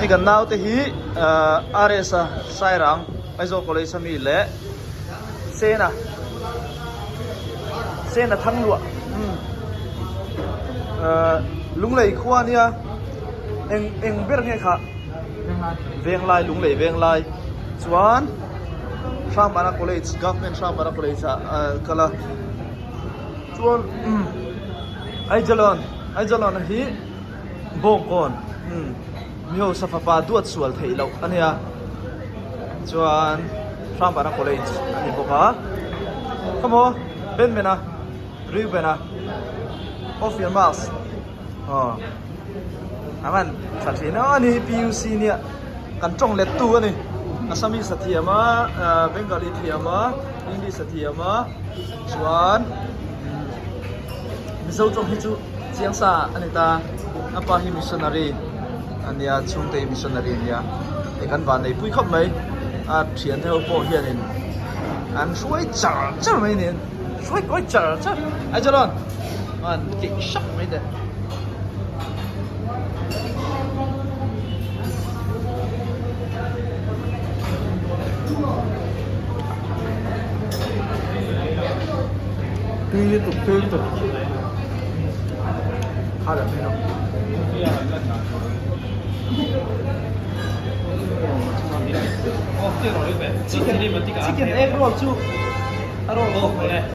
Hei kan naute hi RS a Sairang Aizawl College ami leh Sena Sena Thangluah umm Lunglei khua ania eng eng ber nge kha Venglai Lunglei Venglai chuan Hrangpana College Government Hrangpana College ah kal a chuan umm Aijalawn Aijalawn hi Bawngkawn umm mi hausa fapa duat sual theih loh a nia chuan Hrangpana College a ni bawk a khawmaw Benbena Reubena off your mask aw a man tha thin a ni PUC nia kan tawng let tu a ni Assamese a thiam a Bengali thiam a English a thiam a chuan Mizo tawng hi chu chiang sa a ni ta a pa hi missionary a nia chhungte hi missionary a nia hei kan van neipui khawp mai a thiante ho pawh hianin an hruai char char mai a ni. Hruai kawi char char ai chuan an tih hrap mai teh. Tui lutuk tui lutuk kha dah phei lo. Chicken chicken egg roll chu. A roll khawp mai.